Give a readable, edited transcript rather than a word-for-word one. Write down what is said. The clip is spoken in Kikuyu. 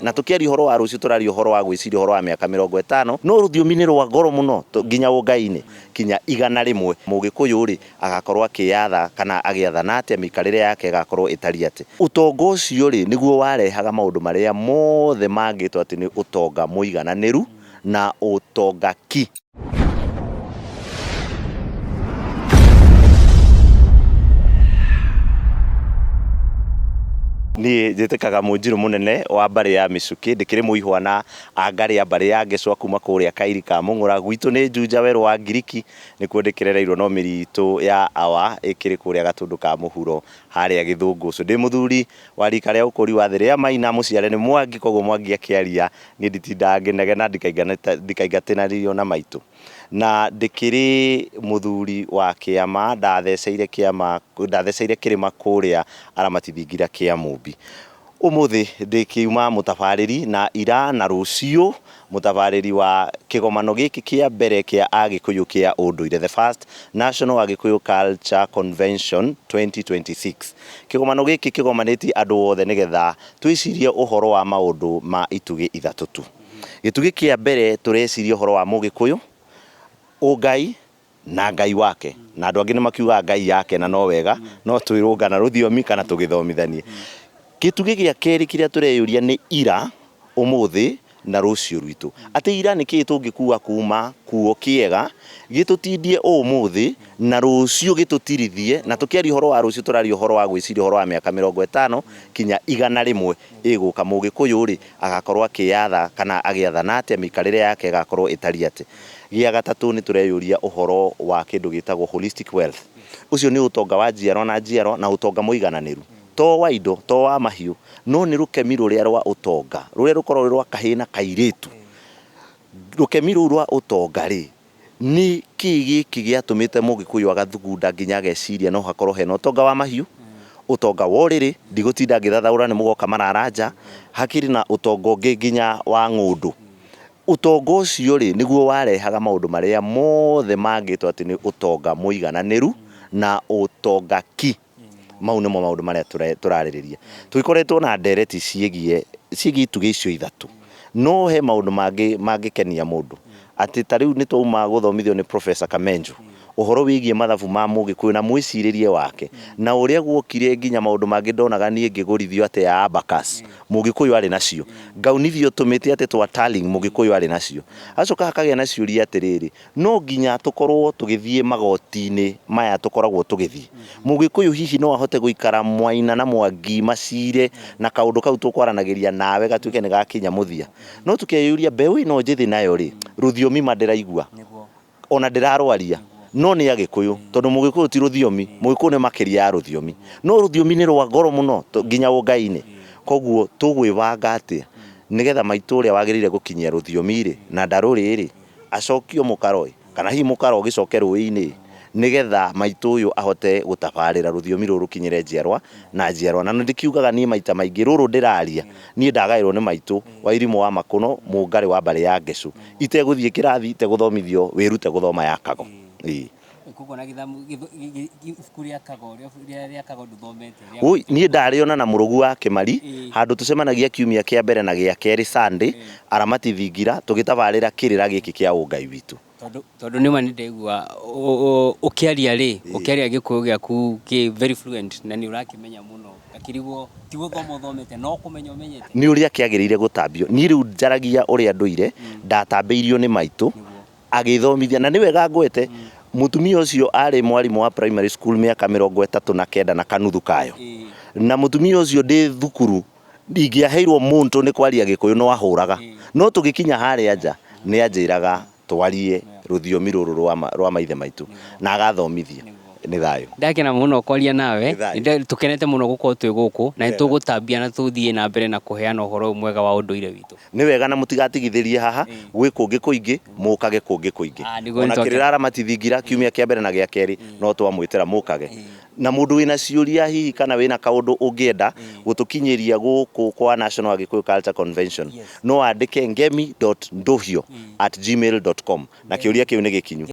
Na tũkĩaria ũhoro wa rũciũ tũraria ũhoro wa gwĩciria ũhoro wa mĩaka 50, no rũthiomi nĩ rwa goro mũno nginya ũngai-inĩ kinya 100. Mũgĩkũyũ rĩ, agakorwo akĩyatha kana agĩathana atĩa, mĩikarĩre yake ĩgakorwo ĩtariĩ atĩa? Ũtonga ũcio rĩ, nĩguo warehaga maũndũ marĩa mothe mangĩtwo atĩ nĩ ũtonga mũigananĩru na ũtonga ki. Niĩ njĩtĩkaga mũnjirũ mũnene wa mbarĩ ya Mĩcukĩ, ndĩkĩrĩ mũihwa na angarĩ a mbarĩ ya Ngecwa kuma kũrĩa Kairi ka Mũng'ũra. Gwitũ nĩ Juja werũ wa Ngiriki, nĩkuo ndĩkĩrereirwo no mĩri itũ ya awa ĩkĩrĩ kũrĩa Gatũndũ ka Mũhuro harĩa Gĩthũngũcũ. Ndĩ mũthuri wa rika rĩa ũkũri wa thĩ rĩa Maina, mũciare nĩ Mwangi, koguo Mwangi akĩaria niĩ nditindaga ngĩnegena ndikaingatĩnĩrio na maitũ. Na ndĩkĩrĩ mũthuri wa kĩama, ndatheceire kĩama, ndatheceire kĩrĩma kũrĩa Aramati Thingira kĩa Mũmbi. Ũmũthĩ ndĩkiuma mũtabarĩri na ira na rũciũ mũtabarĩri wa kĩgomano gĩkĩ kĩa mbere kĩa Agĩkũyũ kĩa ũndũire, the first National Agĩkũyũ Culture Convention 2026. Kĩgomano gĩkĩ kĩgomanĩtie andũ othe nĩgetha twĩcirie ũhoro wa maũndũ ma itugĩ ithatũ tu. Gĩtugĩ kĩa mbere tũreciria ũhoro wa Mũgĩkũyũ, ũngai na Ngai wake. Na andũ angĩ nĩ makiugaga Ngai yake na no wega, no twĩrũngana rũthiomi kana tũgĩthomithanie. Gĩtugĩ gĩa kerĩ kĩrĩa tũreyũria nĩ ira, ũmũthĩ na rũciũ rwitũ. Atĩ ira nĩ kĩĩ tũngĩkua kuma kuo kĩega, gĩtũtindie ũmũthĩ na rũciũ gĩtũtirithie. Na tũkĩaria ũhoro wa rũciũ tũraria ũhoro wa gwĩciria ũhoro wa mĩaka 50 kinya 100 ĩgũka. Mũgĩkũyũ rĩ, agakorwo akĩyatha kana agĩathana atĩa, mĩikarĩre yake ĩgakorwo ĩtariĩ atĩa. Gĩa gatatũ nĩ tũreyũria ũhoro wa kĩndũ gĩtagwo holistic wealth. Ũcio nĩ ũtonga wa njiarwa na njiarwa na ũtonga mũigananĩru. To wa indo, to wa mahiũ, no nĩ rũkemi rũrĩa rwa ũtonga, rũrĩa rũkoragwo rwĩ rwa kahĩĩ na kairĩtu. Rũkemi rũu rwa ũtonga rĩ, nĩ kĩĩ gĩkĩ gĩatũmĩte Mũgĩkũyũ agathugunda nginya ageciria no hakorwo hena ũtonga wa mahiũ, ũtonga wa ũrĩrĩ, ndigũtinda ngĩthathaũra nĩ mũgoka marara nja, hakĩrĩ na ũtonga ũngĩ nginya wa ng'ũndũ. Ũtonga ũcio rĩ, nĩguo warehaga maũndũ marĩa mothe mangĩtwo atĩ nĩ ũtonga mũigananĩru na ũtonga ki. Mau nĩmo maũndũ marĩa tũrarĩrĩria. Tũgĩkoretwo na ndereti ciĩgiĩ ciĩgiĩ itugĩ icio ithatũ. No he maũndũ mangĩ mangĩkenia mũndũ. Atĩ ta rĩu nĩ twauma gũthomithio nĩ Professor Kamenju ũhoro wĩgiĩ mathabu ma Mũgĩkũyũ na mwĩcirĩrie wake na ũrĩa guokire nginya maũndũ mangĩ ndonaga niĩ ngĩgũrithio atĩ ya abacus Mũgĩkũyũ arĩ nacio. Ngaunithio tũmĩtĩ atĩ twa tallying Mũgĩkũyũ arĩ nacio. Hagacoka hakagĩa na ciũria atĩrĩrĩ, No nginya tũkorũo tũgĩthiĩ magoti-inĩ maya tũkoragwo tũgĩthiĩ? Mũgĩkũyũ hihi no ahote gũikara Mwaina na Mwangi macire na kaũndũ kau tũkwaranagĩria nawe gatuĩke nĩ gakinya mũthia? No tũkeyũria mbeũ ĩno njĩthĩ nayo rĩ, rũthiomi ma ndĩraigua, ona ndĩrarwaria, no nĩ Agĩkũyũ, tondũ Mũgĩkũyũ ti rũthiomi, Mũgĩkũyũ nĩ makĩria ya rũthiomi. No rũthiomi nĩ rwa goro mũno nginya ũngai-inĩ. Koguo tũgwĩbanga atĩa nĩgetha maitũ ũrĩa wagĩrĩire gũkinyia rũthiomi rĩ, na ndarũrĩ rĩ, acokio mũkaro-ĩ, kana hihi mũkaro ũgĩcoke rũĩ-inĩ-ĩ, nĩgetha maitũ ũyũ ahote gũtabarĩra rũthiomi rũrũ rũkinyĩre njiarwa na njiarwa. Na nĩndĩkiugaga niĩ maita maingĩ, rũrũ ndĩraria, niĩ ndagaĩrwo nĩ maitũ wa Irimũ wa Makũno, Mũngarĩ wa mbarĩ ya Ngecũ, itegũthiĩ kĩrathi, itegũthomithio, wĩrute gũthoma ya Kago. Ĩĩ. Koguo ona ibuku rĩa Kago, rĩa Kago ndũthomete? Wũi, niĩ ndarĩona na mũrũgu wa Kĩmari, handũ tũcemanagia kiumia kĩa mbere na gĩa kerĩ Sunday, Aramati Thingira, tũgĩtabarĩra kĩrĩra gĩkĩ kĩa ũngai witũ. Tondũ nĩma nĩ ndaigua ũkĩaria rĩ, ũkĩaria Gĩkũyũ gĩaku kĩ very fluent na nĩ ũrakĩmenya mũno, ngakĩrigwo ti gũthoma ũthomete no kũmenya ũmenyete. Nĩ ũrĩa kĩagĩrĩire gũtambio. Niĩ rĩu njaragia ũrĩa ndũire ndatambĩirio nĩ maitũ, agĩthomithia na nĩ wega ngwete mũtumia ũcio arĩ mwarimũ wa primary school mĩaka 39 na kanuthu kayo na mũtumia ũcio ndĩ thukuru ingĩaheirwo mũntũ nĩ kwaria Gĩkũyũ no ahũraga no tũgĩkinya harĩa nja nĩ anjĩraga twarie rũthiomi rũrũ rwa maithe maitũ na agathomithia. Nĩ thayũ. Ndakena mũno kwaria nawe. Nĩ thayũ. Tũkenete mũno gũkorwo twĩ gũkũ na nĩ tũgũtambia na tũthiĩ na mbere na kũheana ũhoro ũyũ mwega wa ũndũire witũ. Nĩ wega na mũtigatigithĩrie haha, gwĩ kũngĩ kũingĩ, mũkage kũngĩ kũingĩ. Ah, nĩguo Ona nĩtwakena. kĩrĩra Aramati Thingira, kiumia kĩa mbere na gĩa kerĩ, no twamwĩtĩra mũkage. Na mũndũ wĩna ciũria hihi kana wĩna kaũndũ ũngĩenda gũtũkinyĩria gũkũ kwa National Agĩkũyũ Culture Convention, no andĩke ngemi.nduhio@gmail.com na kĩũria kĩu nĩ gĩkinyu.